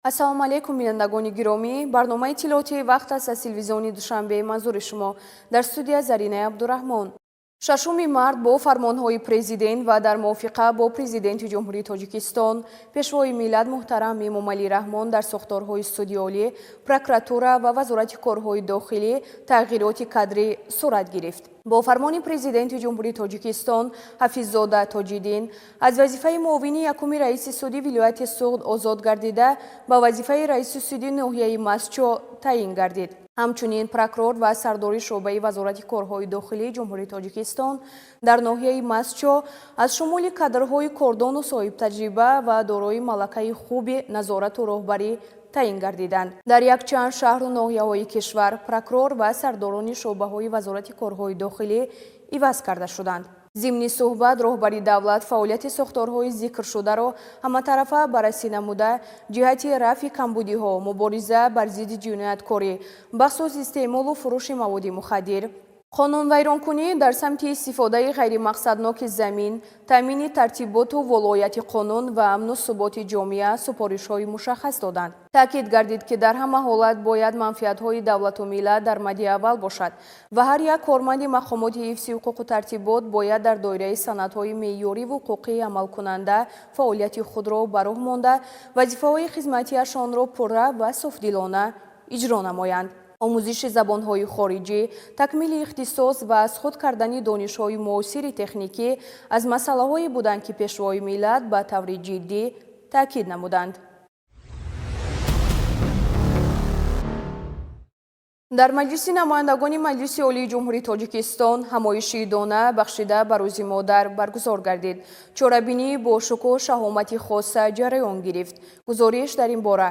Ассалому алайкум, бинандагони гиромӣ. Барномаи иттилоотии «Вақт» аст аз телевизиони Душанбе. Манзури шумо дар студия Заринаи Абдураҳмон. Шашуми март бо фармонҳои президент ва дар мувофиқа бо Президенти Ҷумҳурии Тоҷикистон, Пешвои миллат муҳтарам Эмомалӣ Раҳмон дар сохторҳои Суди Олӣ, прокуратура ва Вазорати корҳои дохилӣ тағйироти кадрӣ сурат гирифт. Бо фармони Президенти Ҷумҳурии Тоҷикистон Ҳафиззода Тоҷиддин аз вазифаи муовини якуми раиси суди вилояти Суғд озод гардида, ба вазифаи раиси суди ноҳияи Мастчо таъин гардид. Ҳамчунин прокурор ва сардори шӯъбаи Вазорати корҳои дохилии Ҷумҳурии Тоҷикистон дар ноҳияи Мастчо аз шумули кадрҳои кордону соҳибтаҷриба ва дорои малакаи хуби назорату роҳбарӣ таъин гардиданд. Дар якчанд шаҳру ноҳияҳои кишвар прокурор ва сардорони шӯъбаҳои Вазорати корҳои дохилӣ иваз карда шуданд. Зимни суҳбат роҳбари давлат фаъолияти сохторҳои зикршударо ҳаматарафа баррасӣ намуда, ҷиҳати рафъи камбудиҳо, мубориза бар зидди ҷинояткорӣ, бахусус истеъмолу фурӯши маводи мухаддир, қонунвайронкунӣ дар самти истифодаи ғайримақсадноки замин, таъмини тартиботу волояти қонун ва амну суботи ҷомеа супоришҳои мушаххас доданд. Таъкид гардид, ки дар ҳама ҳолат бояд манфиатҳои давлату миллат дар мади аввал бошад ва ҳар як корманди мақомоти ҳифзи ҳуқуқу тартибот бояд дар доираи санадҳои меъёриву ҳуқуқии амалкунанда фаъолияти худро ба роҳ монда, вазифаҳои хизматиашонро пурра ва софдилона иҷро намоянд. Омӯзиши забонҳои хориҷӣ, такмили ихтисос ва аз худ кардани донишҳои муосири техникӣ аз масъалаҳое буданд, ки Пешвои миллат ба таври ҷиддӣ таъкид намуданд. Дар Маҷлиси намояндагони Маҷлиси Олии Ҷумҳурии Тоҷикистон ҳамоиши идона бахшида ба Рӯзи модар баргузор гардид. Чорабинӣ бо шукӯҳ, шаҳомати хоса ҷараён гирифт. Гузориш дар ин бора.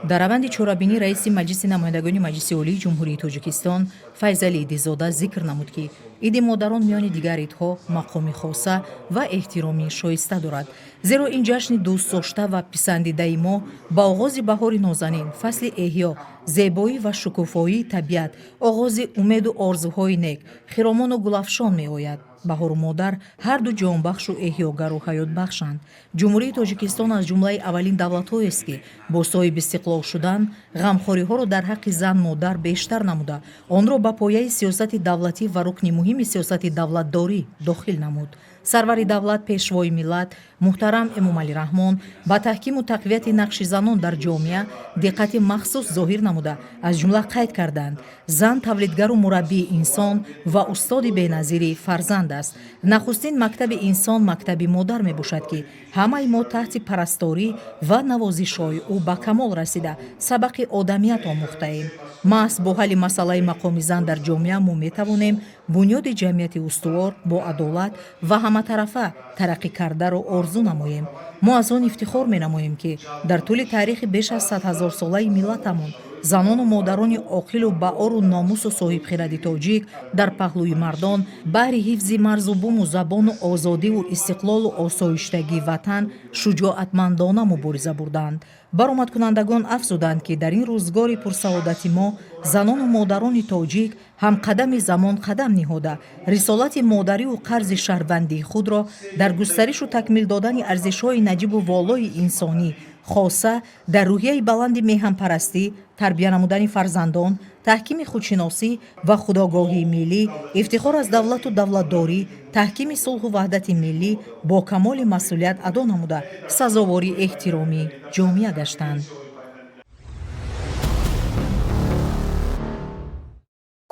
Дар раванди чорабинӣ раиси Маҷлиси намояндагони Маҷлиси Олии Ҷумҳурии Тоҷикистон Файзалӣ Идизода зикр намуд, ки Иди модарон миёни дигар идҳо мақоми хоса ва эҳтироми шоиста дорад, зеро ин ҷашни дӯстдошта ва писандидаи мо ба оғози баҳори нозанин, фасли эҳё, зебоӣ ва шукуфоии табиат, оғози умеду орзуҳои нек, хиромону гулафшон меояд. Баҳору модар ҳарду ҷонбахшу эҳёгару ҳаётбахшанд. Ҷумҳурии Тоҷикистон аз ҷумлаи аввалин давлатҳоест, ки бо соҳиби истиқлол шудан ғамхориҳоро дар ҳаққи зан модар бештар намуда, онро ба пояи сиёсати давлатӣ ва рукни муҳими сиёсати давлатдорӣ дохил намуд. Сарвари давлат, Пешвои миллат муҳтарам Эмомалӣ Раҳмон ба таҳкиму тақвияти нақши занон дар ҷомеа диққати махсус зоҳир намуда, аз ҷумла қайд карданд: зан тавлидгару мураббии инсон ва устоди беназири фарзанд аст. Нахустин мактаби инсон мактаби модар мебошад, ки ҳамаи мо таҳти парасторӣ ва навозишҳои ӯ ба камол расида, сабақи одамият омӯхтаем. Маҳз бо ҳалли масъалаи мақоми зан дар ҷомеа мо метавонем бунёди ҷамъияти устувор, бо адолат ва ҳаматарафа тараққӣ кардаро орзу намоем. Мо аз он ифтихор менамоем, ки дар тӯли таърихи беш аз садҳазорсолаи миллатамон занону модарони оқилу баору номусу соҳибхиради тоҷик дар паҳлӯи мардон баҳри ҳифзи марзу буму забону озодиву истиқлолу осоиштагии ватан шуҷоатмандона мубориза бурданд. Баромадкунандагон афзуданд, ки дар ин рӯзгори пурсаодати мо занону модарони тоҷик ҳамқадами замон қадам ниҳода, рисолати модариву қарзи шаҳрвандии худро дар густаришу такмил додани арзишҳои наҷибу волои инсонӣ, хоса дар рӯҳияи баланди меҳанпарастӣ тарбия намудани фарзандон, таҳкими худшиносӣ ва худогоҳии миллӣ, ифтихор аз давлату давлатдорӣ, таҳкими сулҳу ваҳдати миллӣ бо камоли масъулият адо намуда, сазовори эҳтироми ҷомеа гаштанд.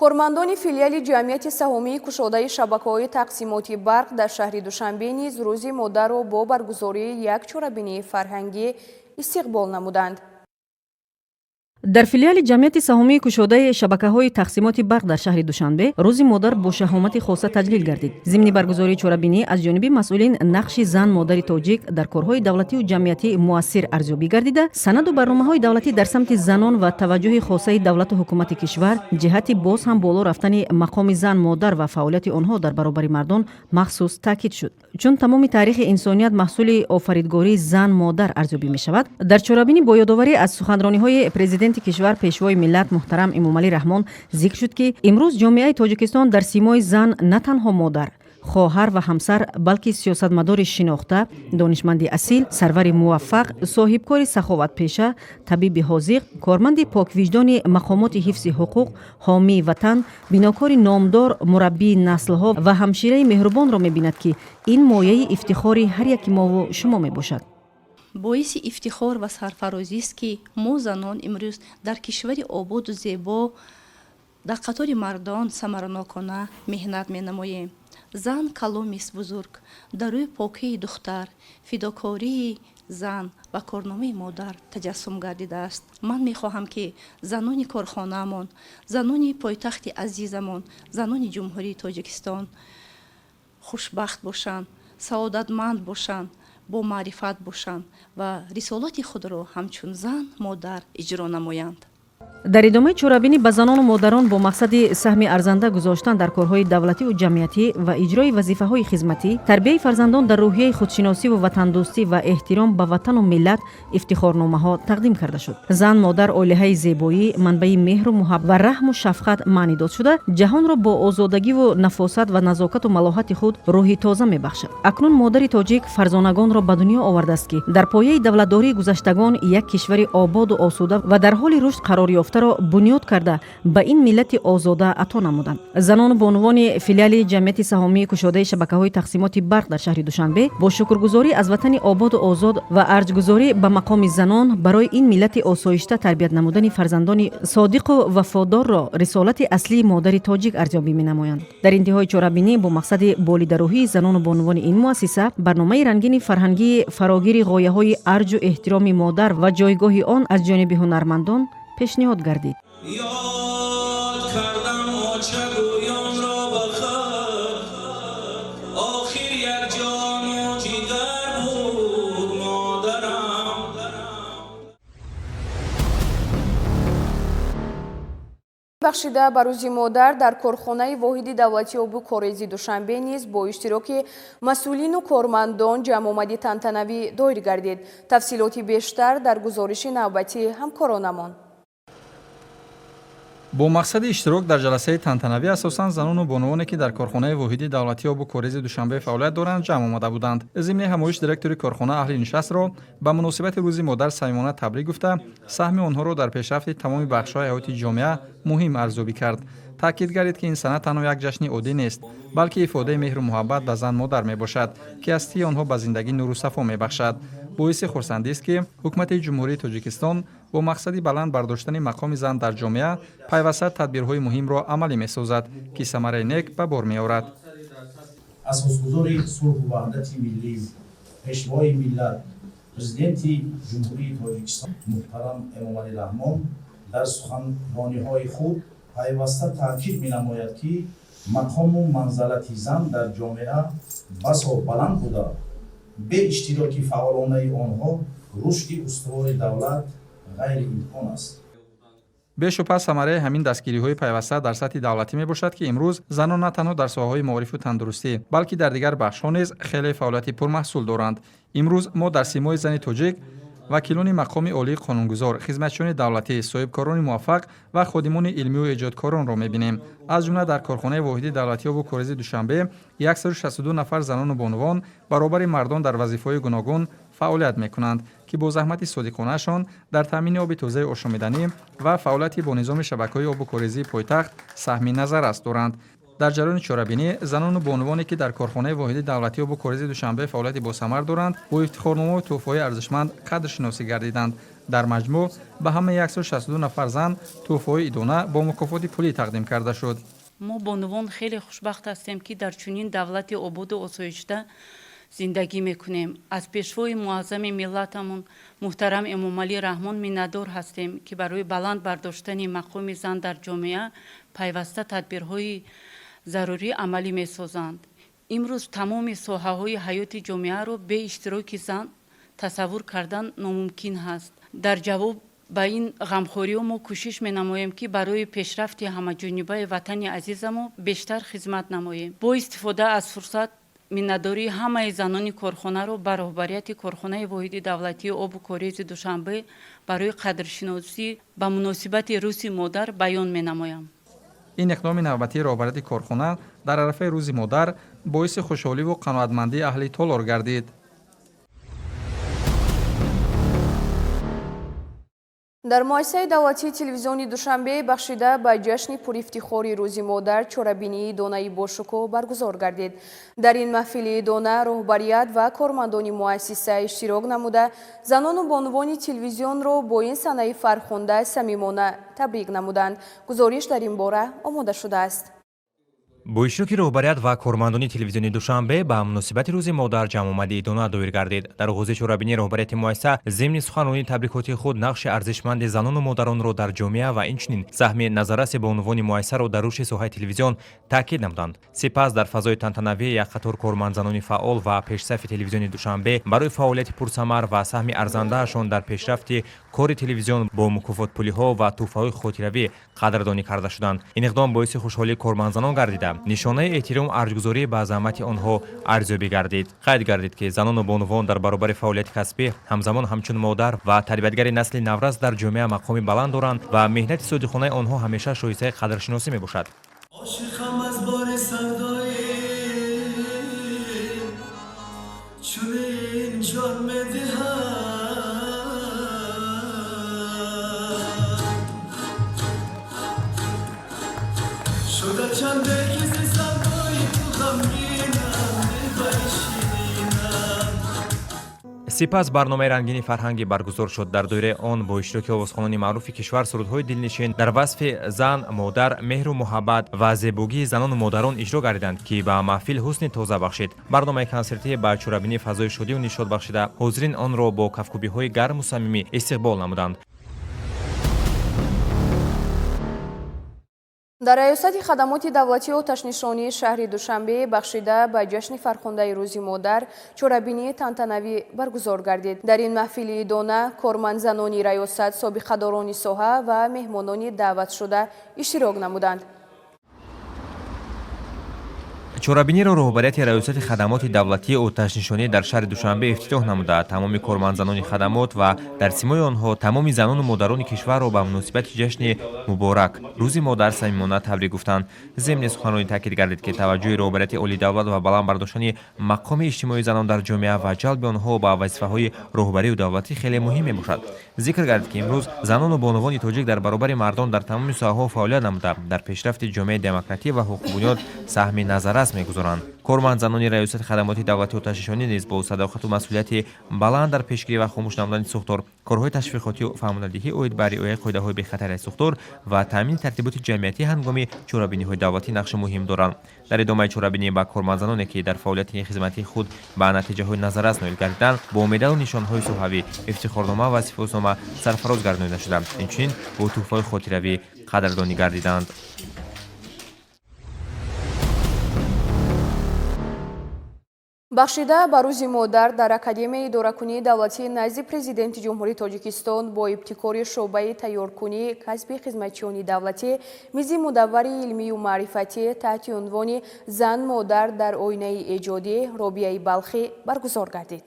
Кормандони филиали ҷамъияти саҳомии кушодаи шабакаҳои тақсимоти барқ дар шаҳри Душанбе низ Рӯзи модарро бо баргузории як чорабинии фарҳангӣ истиқбол намуданд. Дар филиали ҷамъияти саҳомии кушодаи шабакаҳои тақсимоти барқ дар шаҳри Душанбе Рӯзи модар бо шаҳомати хоса таҷлил гардид. Зимни баргузории чорабинӣ аз ҷониби масъулин нақши зан модари тоҷик дар корҳои давлатию ҷамъиятӣ муассир арзёбӣ гардида, санаду барномаҳои давлатӣ дар самти занон ва таваҷҷӯҳи хосаи давлату ҳукумати кишвар ҷиҳати боз ҳам боло рафтани мақоми зан модар ва фаъолияти онҳо дар баробари мардон махсус таъкид шуд. Чун тамоми таърихи инсоният маҳсули офаридгории зан модар арзёбӣ мешавад, дар чорабинӣ бо ёдоварӣ аз суханрониҳои Президенти кишвар, Пешвои миллат муҳтарам Эмомалӣ Раҳмон зикр шуд, ки имрӯз ҷомеаи Тоҷикистон дар симои зан на танҳо модар, Хоҳар ва ҳамсар, балки сиёсатмадори шинохта, донишманди асил, сарвари муваффақ, соҳибкори саховатпеша, табиби ҳозиқ, корманди поквиҷдони мақомоти ҳифзи ҳуқуқ, ҳомии ватан, бинокори номдор, мураббии наслҳо ва ҳамшираи меҳрубонро мебинад, ки ин мояи ифтихори ҳар яки мову шумо мебошад. Боиси ифтихор ва сарфарозист, ки мо, занон, имрӯз дар кишвари ободу зебо дар қатори мардон самаранокона меҳнат менамоем. Зан каломист бузург. Дар ӯ покии духтар, фидокории зан ва корномаи модар таҷассум гардидааст. Ман мехоҳам, ки занони корхонаамон, занони пойтахти азизамон, занони Ҷумҳурии Тоҷикистон хушбахт бошанд, саодатманд бошанд, бо маърифат бошанд ва рисолати худро ҳамчун зан, модар иҷро намоянд. Дар идомаи чорабинӣ ба занону модарон бо мақсади саҳми арзанда гузоштан дар корҳои давлативу ҷамъиятӣ ва иҷрои вазифаҳои хизматӣ, тарбияи фарзандон дар рӯҳияи худшиносиву ватандӯстӣ ва эҳтиром ба ватану миллат ифтихорномаҳо тақдим карда шуд. Зан, модар олиҳаи зебоӣ, манбаи меҳру муҳаббат ва раҳму шафқат маънидод шуда, ҷаҳонро бо озодагиву нафосат ва назокату малоҳати худ рӯҳи тоза мебахшад. Акнун модари тоҷик фарзонагонро ба дунё овардааст, ки дар пояи давлатдории гузаштагон як кишвари ободу осуда ва дар ҳоли рушд қарор ёфтаро бунёд карда, ба ин миллати озода ато намуданд. Занону бонувони филиали ҷамъияти саҳомии кушодаи шабакаҳои тақсимоти барқ дар шаҳри Душанбе бо шукргузорӣ аз ватани ободу озод ва арҷгузорӣ ба мақоми занон барои ин миллати осоишта, тарбият намудани фарзандони содиқу вафодорро рисолати аслии модари тоҷик арзёбӣ менамоянд. Дар интиҳои чорабинӣ бо мақсади болидарӯҳии занону бонувони ин муассиса барномаи рангини фарҳангии фарогири ғояҳои арҷу эҳтироми модар ва ҷойгоҳи он аз ҷониби ҳунармандон пешниҳод гардид. Ёд кардам очагӯёнро ба худ, охир як ҷону ҷигар буд модарам. Бахшида ба Рӯзи модар дар корхонаи воҳиди давлатии обу корези Душанбе низ бо иштироки масъулину кормандон ҷамъомади тантанавӣ доир гардид. Тафсилоти бештар дар гузориши навбатии ҳамкоронамон. Бо мақсади иштирок дар ҷаласаи тантанавӣ асосан занону бонувоне, ки дар корхонаи воҳиди давлатии обу корези Душанбе фаъолият доранд, ҷамъ омада буданд. Зимни ҳамоиш директори корхона аҳли нишастро ба муносибати Рӯзи модар самимона табрик гуфта, саҳми онҳоро дар пешрафти тамоми бахшҳои ҳаёти ҷомеа муҳим арзёбӣ кард. Таъкид гардид, ки ин сана танҳо як ҷашни оддӣ нест, балки ифодаи меҳру муҳаббат ба зан модар мебошад, ки ҳастии онҳо ба зиндагӣ нуру сафо мебахшад. Боиси хурсандист, ки ҳукумати Ҷумҳурии Тоҷикистон бо мақсади баланд бардоштани мақоми зан дар ҷомеа пайваста тадбирҳои муҳимро амалӣ месозад, ки самараи нек ба бор меорад. Асосгузори сулҳу ваҳдати миллӣ, Пешвои миллат, Президенти Ҷумҳурии Тоҷикистон муҳтарам Эмомалӣ Раҳмон дар суханрониҳои худ пайваста таъкид менамояд, ки мақому манзалати зан дар ҷомеа басо баланд буда, бе иштироки фаъолонаи онҳо рушди устувори давлат ғайриимкон аст. Бешубҳа, самараи ҳамин дастгириҳои пайваста дар сатҳи давлатӣ мебошад, ки имрӯз занон на танҳо дар соҳаҳои маорифу тандурустӣ, балки дар дигар бахшҳо низ хеле фаъолияти пурмаҳсул доранд. Имрӯз мо дар симои зани тоҷик вакилони мақоми олии қонунгузор, хизматчиёни давлатӣ, соҳибкорони муваффақ ва ходимони илмию эҷодкоронро мебинем. Аз ҷумла дар корхонаи воҳиди давлатии обу корези Душанбе 162 нафар занону бонувон баробари мардон дар вазифаҳои гуногун фаъолият мекунанд, ки бо заҳмати содиқонаашон дар таъмини оби тозаи ошомиданӣ ва фаъолияти бо низоми шабакаҳои обу корезии пойтахт саҳми назаррас доранд. Дар ҷараёни чорабинӣ занону бонувоне, ки дар корхонаи воҳиди давлатии обу корези Душанбе фаъолияти босамар доранд, бо ифтихорномаву тӯҳфаҳои арзишманд қадршиносӣ гардиданд. Дар маҷмӯъ ба ҳамаи 162 нафар зан тӯҳфаҳои идона бо мукофоти пулӣ тақдим карда шуд. Мо, бонувон, хеле хушбахт ҳастем, ки дар чунин давлати ободу осоишта зиндагӣ мекунем. Аз Пешвои муаззами миллатамон муҳтарам Эмомалӣ Раҳмон миннатдор ҳастем, ки барои баланд бардоштани мақоми зан дар ҷомеа пайваста тадбирҳои зарурӣ амалӣ месозанд. Имрӯз тамоми соҳаҳои ҳаёти ҷомеаро бе иштироки зан тасаввур кардан номумкин ҳаст. Дар ҷавоб ба ин ғамхориҳо мо кӯшиш менамоем, ки барои пешрафти ҳамаҷонибаи ватани азизамо бештар хизмат намоем. Бо истифода аз фурсат миннатдории ҳамаи занони корхонаро ба роҳбарияти корхонаи воҳиди давлатии обу корези Душанбе барои қадршиносӣ ба муносибати Рӯзи модар баён менамоям. Ин иқдоми навбатии роҳбарияти корхона дар арафаи Рӯзи модар Боиси хушҳоливу қаноатмандии аҳли толор гардид. Дар муассисаи давлатии телевизиони Душанбе бахшида ба ҷашни пурифтихори Рӯзи модар чорабинии донаи бошукӯҳ баргузор гардид. Дар ин маҳфили дона роҳбарият ва кормандони муассиса иштирок намуда, занону бонувони телевизионро бо ин санаи фархунда самимона табрик намуданд. Гузориш дар ин бора омода шудааст. Бо иштироки роҳбарият ва кормандони телевизиони Душанбе ба муносибати Рӯзи модар ҷамъомади идона доир гардид. Дар оғози чорабинӣ роҳбарияти муассиса зимни суханронии табрикоти худ нақши арзишманди занону модаронро дар ҷомеа ва инчунин саҳми назарраси бонувони муассисаро дар рушди соҳаи телевизион таъкид намуданд. Сипас дар фазои тантанавӣ як қатор кормандзанони фаъол ва пешсафи телевизиони Душанбе барои фаъолияти пурсамар ва саҳми арзандаашон дар пешрафти кори телевизион бо мукофотпулиҳо ва тӯҳфаҳои хотиравӣ қадрдонӣ карда шуданд. Ин иқдом боиси хушҳолии кормандзанон гардида, нишонаи эҳтирому арҷгузорӣ ба заҳмати онҳо арзёбӣ гардид. Қайд гардид, ки занону бонувон дар баробари фаъолияти касбӣ ҳамзамон ҳамчун модар ва тарбиятгари насли наврас дар ҷомеа мақоми баланд доранд ва меҳнати содиқонаи онҳо ҳамеша шоистаи қадршиносӣ мебошад. Ошиқам аз бори савдоӣ, чунин ҷон медиҳам. Шуда чанде ки зи савдои ту ғамгинам, дилбари ширинам. Сипас барномаи рангини фарҳангӣ баргузор шуд. Дар доираи он бо иштироки овозхонони маъруфи кишвар сурудҳои дилнишин дар васфи зан, модар, меҳру муҳаббат ва зебогии занону модарон иҷро гардиданд, ки ба маҳфил ҳусни тоза бахшид. Барномаи консертӣ ба чорабинӣ фазои шодию нишот бахшида, ҳозирин онро бо кафкӯбиҳои гарму самимӣ истиқбол намуданд. Дар раёсати хадамоти давлатии оташнишонии шаҳри Душанбе бахшида ба ҷашни фархундаи Рӯзи модар чорабинии тантанавӣ баргузор гардид. Дар ин маҳфили идона кормандзанони раёсат, собиқадорони соҳа ва меҳмонони даъватшуда иштирок намуданд. Чорабиниро роҳбарияти раёсати хадамоти давлатии оташнишонӣ дар шаҳри Душанбе ифтитоҳ намуда, тамоми кормандзанони хадамот ва дар симои онҳо тамоми занону модарони кишварро ба муносибати ҷашни муборак, Рӯзи модар, самимона табрик гуфтанд. Зимни суханронӣ таъкид гардид, ки таваҷҷӯҳи роҳбарияти олии давлат ва баланд бардоштани мақоми иҷтимоии занон дар ҷомеа ва ҷалби онҳо ба вазифаҳои роҳбарию давлатӣ хеле муҳим мебошад. Зикр гардид, ки имрӯз занону бонувони тоҷик дар баробари мардон дар тамоми соҳаҳо фаъолият намуда, дар пешрафти ҷомеаи демократӣ ва ҳуқуқбунёд саҳми назаррас мегузоранд. Кормандзанони раёсати хадамоти давлатии оташнишонӣ низ бо садоқату масъулияти баланд дар пешгирӣ ва хомӯш намудани сӯхтор, корҳои ташвиқотию фаҳмонадиҳӣ оид ба риояи қоидаҳои бехатарии сӯхтор ва таъмини тартиботи ҷамъиятӣ ҳангоми чорабиниҳои давлатӣ нақши муҳим доранд. Дар идомаи чорабинӣ ба кормандзаноне, ки дар фаъолияти хизматии худ ба натиҷаҳои назаррас ноил гардиданд, бо медалу нишонҳои соҳавӣ, ифтихорнома ва сипоснома сарфароз гардонида шуда, инчунин бо тӯҳфаҳои хотиравӣ қадрдонӣ гардиданд. Бахшида ба Рӯзи модар дар Академияи идоракунии давлатии назди Президенти Ҷумҳурии Тоҷикистон бо ибтикори шӯъбаи тайёркунии касби хизматчиёни давлатӣ мизи мудаввари илмию маърифатӣ таҳти унвони «Зан модар дар оинаи эҷодӣ: Робияи Балхӣ» баргузор гардид.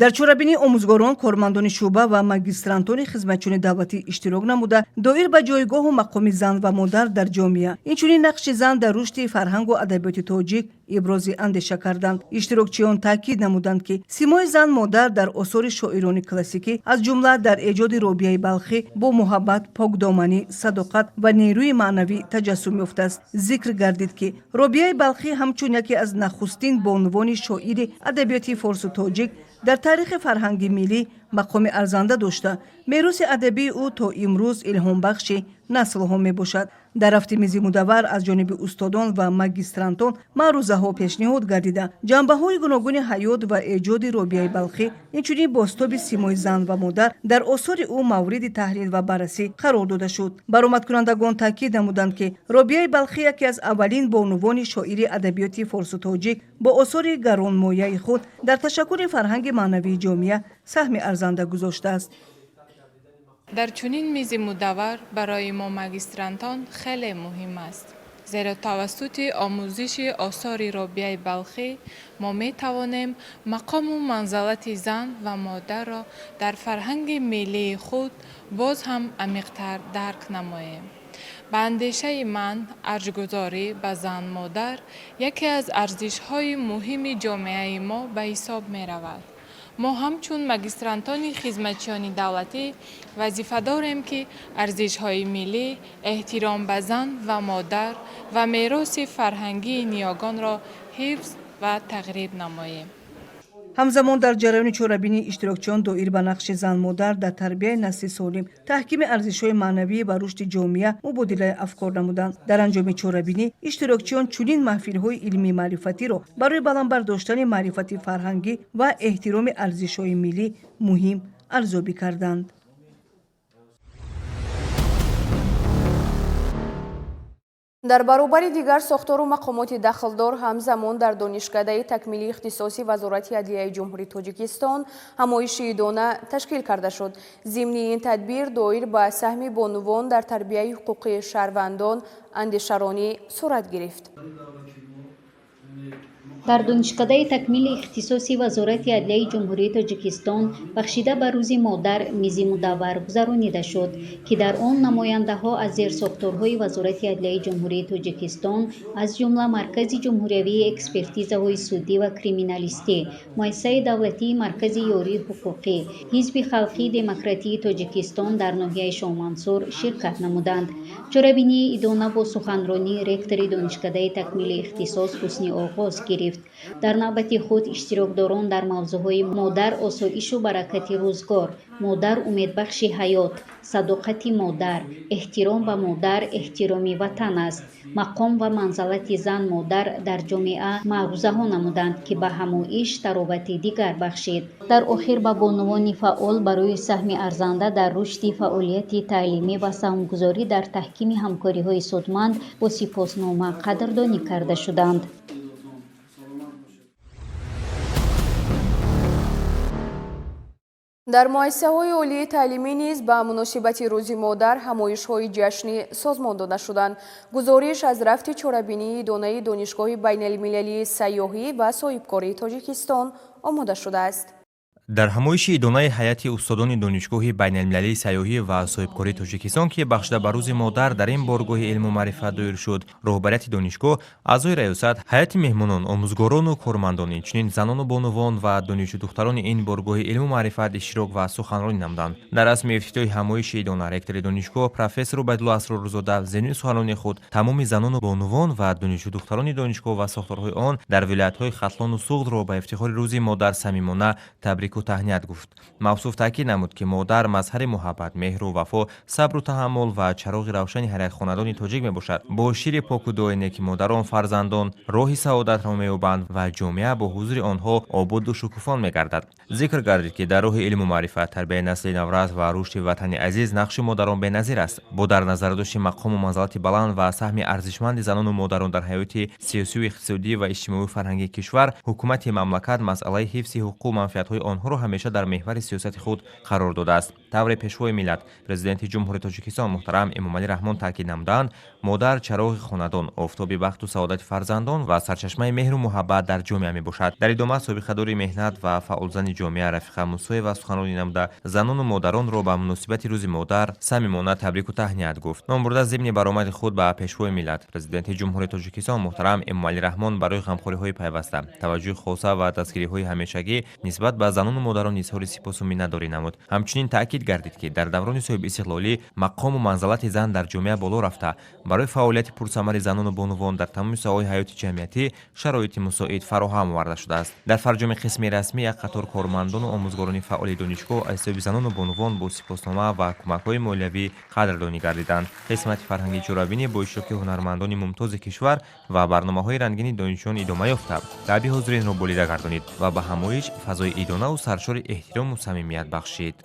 Дар чорабинӣ омӯзгорон, кормандони шӯъба ва магистрантони хизматчиёни давлатӣ иштирок намуда, доир ба ҷойгоҳу мақоми зан ва модар дар ҷомеа, инчунин нақши зан дар рушди фарҳангу адабиёти тоҷик ибрози андеша карданд. Иштирокчиён таъкид намуданд, ки симои зан модар дар осори шоирони классикӣ, аз ҷумла дар эҷоди Робияи Балхӣ, бо муҳаббат, покдоманӣ, садоқат ва нерӯи маънавӣ таҷассум ёфтааст. Зикр гардид, ки Робияи Балхӣ ҳамчун яке аз нахустин бонувони шоири адабиёти форсу тоҷик дар таърихи фарҳанги миллӣ мақоми арзанда дошта, мероси адабии ӯ то имрӯз илҳомбахши наслҳо мебошад. Дар рафти мизи мудаввар аз ҷониби устодон ва магистрантон маърузаҳо пешниҳод гардида, ҷанбаҳои гуногуни ҳаёт ва эҷоди Робияи Балхӣ, инчунин бозтоби симои зан ва модар дар осори ӯ мавриди таҳлил ва баррасӣ қарор дода шуд. Баромадкунандагон таъкид намуданд, ки Робияи Балхӣ яке аз аввалин бонувони шоири адабиёти форсу тоҷик бо осори гаронмояи худ дар ташаккули фарҳанги маънавии ҷомеа саҳми арзанда гузоштааст. Дар чунин мизи мудаввар барои мо магистрантон хеле муҳим аст, зеро тавассути омӯзиши осори Робияи Балхӣ мо метавонем мақому манзалати зан ва модарро дар фарҳанги миллии худ боз ҳам амиқтар дарк намоем. Ба андешаи ман, арҷгузорӣ ба зан-модар яке аз арзишҳои муҳими ҷомеаи мо ба ҳисоб меравад. Мо ҳамчун магистрантони хизматчиёни давлатӣ вазифа дорем, ки арзишҳои миллӣ, эҳтиром ба зан ва модар ва мероси фарҳангии ниёгонро ҳифз ва тарғиб намоем. Ҳамзамон, дар ҷараёни чорабинӣ иштирокчиён доир ба нақши зан-модар дар тарбияи насли солим, таҳкими арзишҳои маънавӣ ва рушди ҷомеа мубодилаи афкор намуданд. Дар анҷоми чорабинӣ иштирокчиён чунин маҳфилҳои илмии маърифатиро барои баланд бардоштани маърифати фарҳангӣ ва эҳтироми арзишҳои миллӣ муҳим арзёбӣ карданд. Дар баробари дигар сохтору мақомоти дахлдор, ҳамзамон дар Донишкадаи такмили ихтисоси Вазорати адлияи Ҷумҳурии Тоҷикистон ҳамоиши идона ташкил карда шуд. Зимни ин тадбир доир ба саҳми бонувон дар тарбияи ҳуқуқии шаҳрвандон андешаронӣ сурат гирифт. Дар Донишкадаи такмили ихтисоси Вазорати адлияи Ҷумҳурии Тоҷикистон бахшида ба Рӯзи модар мизи мудаввар гузаронида шуд, ки дар он намояндаҳо аз зерсохторҳои Вазорати адлияи Ҷумҳурии Тоҷикистон, аз ҷумла Маркази ҷумҳуриявии экспертизаҳои судӣ ва криминалистӣ, Муассисаи давлатии Маркази ёрии ҳуқуқӣ, Ҳизби халқии демократии Тоҷикистон дар ноҳияи Шоҳмансур ширкат намуданд. Чорабинии идона бо суханронии ректори Донишкадаи такмили ихтисос ҳусни оғоз гирифт. Дар навбати худ иштирокдорон дар мавзӯъҳои модар осоишу баракати рӯзгор, модар умедбахши ҳаёт, садоқати модар, эҳтиром ба модар эҳтироми ватан аст, мақом ва манзалати зан модар дар ҷомеа маърузаҳо намуданд, ки ба ҳамоиш таровати дигар бахшид. Дар охир ба бонувони фаъол барои саҳми арзанда дар рушди фаъолияти таълимӣ ва саҳмгузорӣ дар таҳкими ҳамкориҳои судманд бо сипоснома қадрдонӣ карда шуданд. Дар муассисаҳои олии таълимӣ низ ба муносибати Рӯзи модар ҳамоишҳои ҷашнӣ созмон дода шуданд. Гузориш аз рафти чорабинии идонаи Донишгоҳи байналмилалии сайёҳӣ ва соҳибкории Тоҷикистон омода шудааст. Дар ҳамоиши идонаи ҳайати устодони Донишгоҳи байналмилалии сайёҳӣ ва соҳибкории Тоҷикистон, ки бахшида ба Рӯзи модар дар ин боргоҳи илму маърифат доир шуд, роҳбарияти донишгоҳ, аъзои раёсат, ҳайати меҳмонон, омӯзгорону кормандон, инчунин занону бонувон ва донишҷӯдухтарони ин боргоҳи илму маърифат иштирок ва суханронӣ намуданд. Дар расми ифтитоҳи ҳамоиши идона ректори донишгоҳ профессор Убайдулло Асрорзода зимни суханронии худ тамоми занону бонувон ва донишҷӯдухтарони донишгоҳ ва сохторҳои он дар вилоятҳои Хатлону Суғдро ба ифтихори Рӯзи модар самимона табрику таҳният гуфт. Мавсуф таъкид намуд, ки модар мазҳари муҳаббат, меҳру вафо, сабру таҳаммул ва чароғи равшани ҳар як хонадони тоҷик мебошад. Бо шири поку дуои неки модарон фарзандон роҳи саодатро меёбанд ва ҷомеа бо ҳузури онҳо ободу шукуфон мегардад. Зикр гардид, ки дар роҳи илму маърифат, тарбияи насли наврас ва рушди ватани азиз нақши модарон беназир аст. Бо дар назардошти мақому манзалати баланд ва саҳми арзишманди занону модарон дар ҳаёти сиёсию иқтисодӣ ва иҷтимоию фарҳангии кишвар, ҳукумати мамлакат масъалаи ҳифзи ҳуқуқу манфиатҳои онҳоро ҳамеша дар меҳвари сиёсати худ қарор додааст. Тавре Пешвои миллат, Президенти Ҷумҳурии Тоҷикистон муҳтарам Эмомалӣ Раҳмон таъкид намуданд, модар чароғи хонадон, офтоби бахту саодати фарзандон ва сарчашмаи меҳру муҳаббат дар ҷомеа мебошад. Дар идома собиқадори меҳнат ва фаъолзани ҷомеа Рафиқа Мусоева суханронӣ намуда, занону модаронро ба муносибати Рӯзи модар самимона табрику таҳният гуфт. Номбурда зимни баромади худ ба Пешвои миллат, Президенти Ҷумҳурии Тоҷикистон муҳтарам Эмомалӣ Раҳмон барои ғамхориҳои пайваста, таваҷҷӯҳи хоса ва дастгириҳои ҳамешагӣ нисбат ба занону модарон изҳори сипосу миннатдорӣ намуд. Ҳамчунин таъкид гардид, ки дар даврони соҳибистиқлолӣ мақому манзалати зан дар ҷомеа боло рафта, барои фаъолияти пурсамари занону бонувон дар тамоми соҳаҳои ҳаёти ҷамъиятӣ шароити мусоид фароҳам оварда шудааст. Дар фарҷоми қисми расмӣ як қатор кормандону омӯзгорони фаъоли донишгоҳ аз ҳисоби занону бонувон бо сипоснома ва кӯмакҳои молиявӣ қадрдонӣ гардиданд. Қисмати фарҳангии чорабинӣ бо иштироки ҳунармандони мумтози кишвар ва барномаҳои рангини донишҷӯён идома ёфта, таъби ҳозиринро болида гардонид ва ба ҳамоиш фазои идонаву саршори эҳтирому самимият бахшид.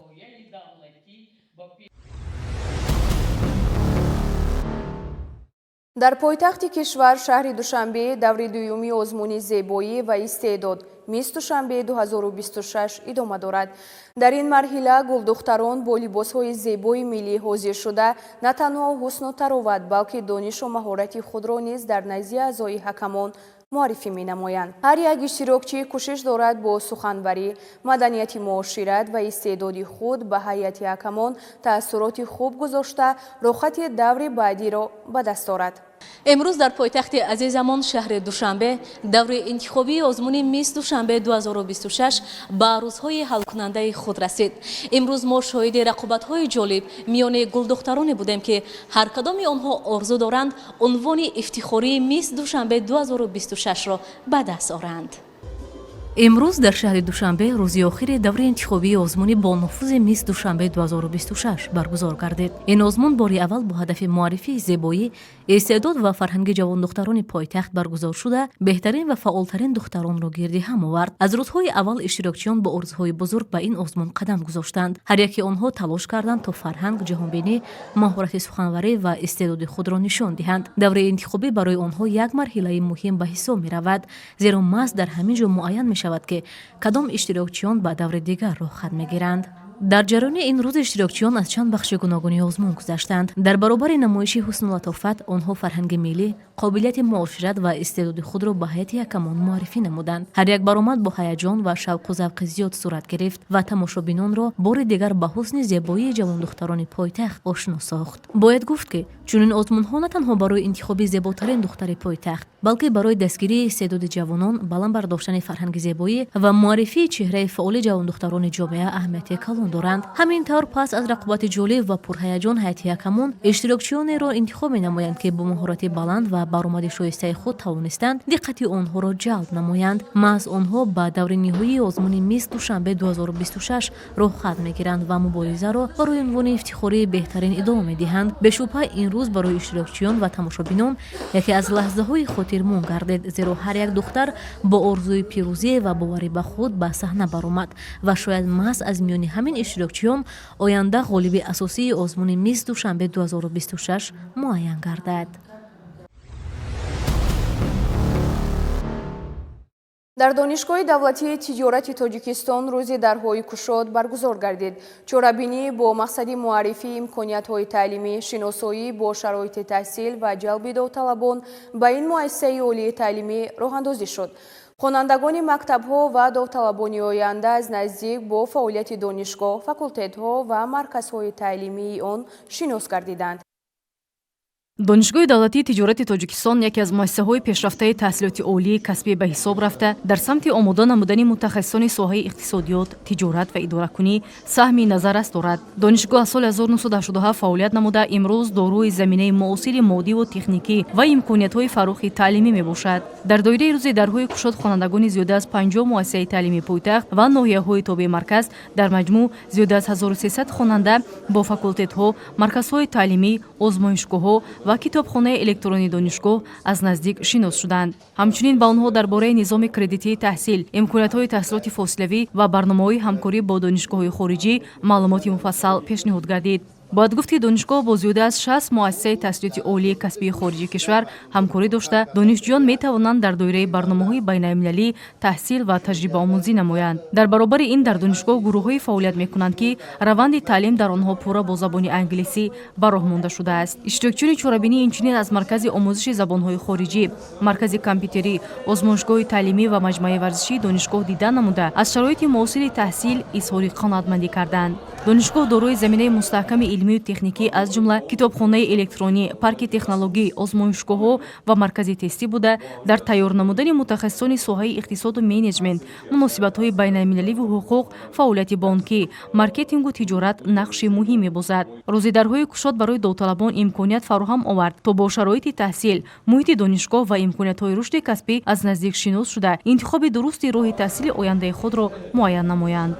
Дар пойтахти кишвар, шаҳри Душанбе, даври дуюми озмуни зебоӣ ва истеъдод «Мисс Душанбе 2026» идома дорад. Дар ин марҳила гулдухтарон бо либосҳои зебои миллӣ ҳозир шуда, на танҳо ҳусну тароват, балки донишу маҳорати худро низ дар назди аъзои ҳакамон муаррифӣ менамоянд. Ҳар як иштирокчӣ кӯшиш дорад бо суханварӣ, маданияти муошират ва истеъдоди худ ба ҳайати ҳакамон таассуроти хуб гузошта, роҳхати даври баъдиро ба даст орад. Имрӯз дар пойтахти азизамон, шаҳри Душанбе, даври интихобии озмуни Мисс Душанбе 2026 ба рӯзҳои ҳалкунандаи худ расид. Имрӯз мо шоҳиди рақобатҳои ҷолиб миёни гулдухтароне будем, ки ҳар кадоми онҳо орзу доранд унвони ифтихории Мисс Душанбе 2026-ро ба даст оранд. Имрӯз дар шаҳри Душанбе рӯзи охири даври интихобии озмуни бонуфузи Мисс Душанбе 2026 баргузор гардид. Ин озмун бори аввал бо ҳадафи муаррифии зебоӣ, истеъдод ва фарҳанги ҷавондухтарони пойтахт баргузор шуда, беҳтарин ва фаъолтарин духтаронро гирди ҳам овард. Аз рӯзҳои аввал иштирокчиён бо орзуҳои бузург ба ин озмун қадам гузоштанд. Ҳар яки онҳо талош карданд, то фарҳанг, ҷаҳонбинӣ, маҳорати суханварӣ ва истеъдоди худро нишон диҳанд. Давраи интихобӣ барои онҳо як марҳилаи муҳим ба ҳисоб меравад, зеро маҳз дар ҳамин ҷо муайян мешавад, ки кадом иштирокчиён ба даври дигар роҳхат мегиранд. Дар ҷараёни ин рӯз иштирокчиён аз чанд бахши гуногуни озмун гузаштанд. Дар баробари намоиши ҳусну латофат, онҳо фарҳанги миллӣ, қобилияти муошират ва истеъдоди худро ба ҳайати ҳакамон муаррифӣ намуданд. Ҳар як баромад бо ҳаяҷон ва шавқу завқи зиёд сурат гирифт ва тамошобинонро бори дигар ба ҳусни зебоии ҷавондухтарони пойтахт ошно сохт. Бояд гуфт, ки чунин озмунҳо на танҳо барои интихоби зеботарин духтари пойтахт, балки барои дастгирии истеъдоди ҷавонон, баланд бардоштани фарҳанги зебоӣ ва муаррифии чеҳраи фаъоли ҷавондухтарони ҷомеа аҳамияти калон доранд. Ҳамин тавр, пас аз рақобати ҷолиб ва пурҳаяҷон, ҳайати ҳакамон иштирокчионеро интихоб менамоянд, ки бо маҳорати баланд ва баромади шоистаи худ тавонистанд диққати онҳоро ҷалб намоянд. Маҳз онҳо ба даври ниҳоии озмуни Мисс Душанбе 2026 роҳхат мегиранд ва муборизаро барои унвони ифтихории беҳтарин идома медиҳанд. Бешубҳа, ин рӯз барои иштирокчиён ва тамошобинон яке аз лаҳзаҳои хотирмон гардид, зеро ҳар як духтар бо орзуи пирӯзӣ ва боварӣ ба худ ба саҳна баромад ва шояд маҳз аз миёни ҳамин иштирокчиён оянда ғолиби асосии озмуни Мисс Душанбе 2026 муайян гардад. Дар Донишгоҳи давлатии тиҷорати Тоҷикистон рӯзи дарҳои кушод баргузор гардид. Чорабинӣ бо мақсади муаррифии имкониятҳои таълимӣ, шиносоӣ бо шароити таҳсил ва ҷалби довталабон ба ин муассисаи олии таълимӣ роҳандозӣ шуд. Хонандагони мактабҳо ва довталабони оянда аз наздик бо фаъолияти донишгоҳ, факултетҳо ва марказҳои таълимии он шинос гардиданд. Донишгоҳи давлатии тиҷорати Тоҷикистон яке аз муассисаҳои пешрафтаи таҳсилоти олии касбӣ ба ҳисоб рафта, дар самти омода намудани мутахассисони соҳаи иқтисодиёт, тиҷорат ва идоракунӣ саҳми назаррас дорад. Донишгоҳ аз соли 1987 фаъолият намуда, имрӯз дорои заминаи муосири моддиву техникӣ ва имкониятҳои фарохи таълимӣ мебошад. Дар доираи рӯзи дарҳои кушод хонандагони зиёда аз 50 муассисаи таълимии пойтахт ва ноҳияҳои тобеи марказ, дар маҷмӯъ зиёда аз 1300 хонанда, бо факултетҳо, марказҳои таълимӣ, озмоишгоҳҳо ва китобхонаи электронии донишгоҳ аз наздик шинос шуданд. Ҳамчунин ба онҳо дар бораи низоми кредитии таҳсил, имкониятҳои таҳсилоти фосилавӣ ва барномаҳои ҳамкорӣ бо донишгоҳҳои хориҷӣ маълумоти муфассал пешниҳод гардид. Бояд гуфт, ки донишгоҳ бо зиёда аз 60 муассисаи таҳсилоти олии касбии хориҷи кишвар ҳамкорӣ дошта, донишҷӯён метавонанд дар доираи барномаҳои байналмилалӣ таҳсил ва таҷрибаомӯзӣ намоянд. Дар баробари ин дар донишгоҳ гурӯҳҳое фаъолият мекунанд, ки раванди таълим дар онҳо пурра бо забони англисӣ ба роҳ монда шудааст. Иштирокчиёни чорабинӣ инчунин аз маркази омӯзиши забонҳои хориҷӣ, маркази компютерӣ, озмоишгоҳи таълимӣ ва маҷмӯаи варзишии донишгоҳ дида намуда, аз шароити муосири таҳсил изҳори қаноатмандӣ карданд. Донишгоҳ дорои заминаи мустаҳками илмию техникӣ, аз ҷумла китобхонаи электронӣ, парки технологӣ, озмоишгоҳҳо ва маркази тестӣ буда, дар тайёр намудани мутахассисони соҳаи иқтисоду менеҷмент, муносибатҳои байналмилаливу ҳуқуқ, фаъолияти бонкӣ, маркетингу тиҷорат нақши муҳим мебозад. Рӯзи дарҳои кушод барои довталабон имконият фароҳам овард, то бо шароити таҳсил, муҳити донишгоҳ ва имкониятҳои рушди касбӣ аз наздик шинос шуда, интихоби дурусти роҳи таҳсили ояндаи худро муайян намоянд.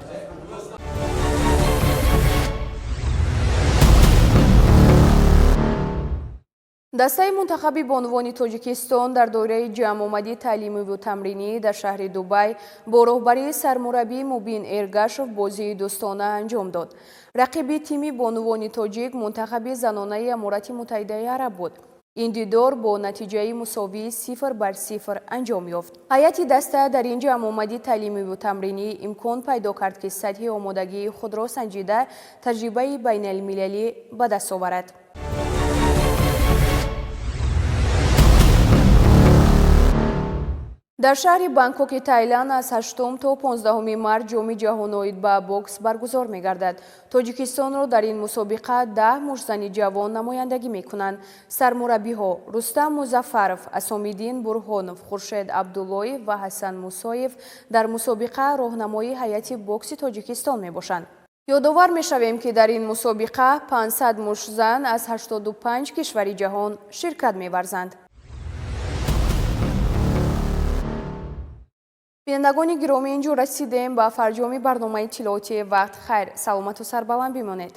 Дастаи мунтахаби бонувони Тоҷикистон дар доираи ҷамъомади таълимиву тамринӣ дар шаҳри Дубай бо роҳбарии сармураббӣ Мубин Эргашов бозии дӯстона анҷом дод. Рақиби тими бонувони тоҷик мунтахаби занонаи Аморати Муттаҳидаи Араб буд. Ин дидор бо натиҷаи мусовии 0-0 анҷом ёфт. Ҳайати даста дар ин ҷамъомади таълимиву тамринӣ имкон пайдо кард, ки сатҳи омодагии худро санҷида, таҷрибаи байналмилалӣ ба даст оварад. Дар шаҳри Бангкоки Тайланд аз 8 то 15 март ҷоми ҷаҳон оид ба бокс баргузор мегардад. Тоҷикистонро дар ин мусобиқа 10 муштзани ҷавон намояндагӣ мекунанд. Сармураббиҳо Рустам Музаффаров, Асомиддин Бурҳонов, Хуршед Абдуллоев ва Ҳасан Мусоев дар мусобиқа роҳнамои ҳайати бокси Тоҷикистон мебошанд. Ёдовар мешавем, ки дар ин мусобиқа 500 муштзан аз 85 кишвари ҷаҳон ширкат меварзанд. Бинандагони гиромӣ, инҷо расидем ба фарҷоми барномаи иттилоотии вақт. Хайр, саломату сарбаланд бимонед.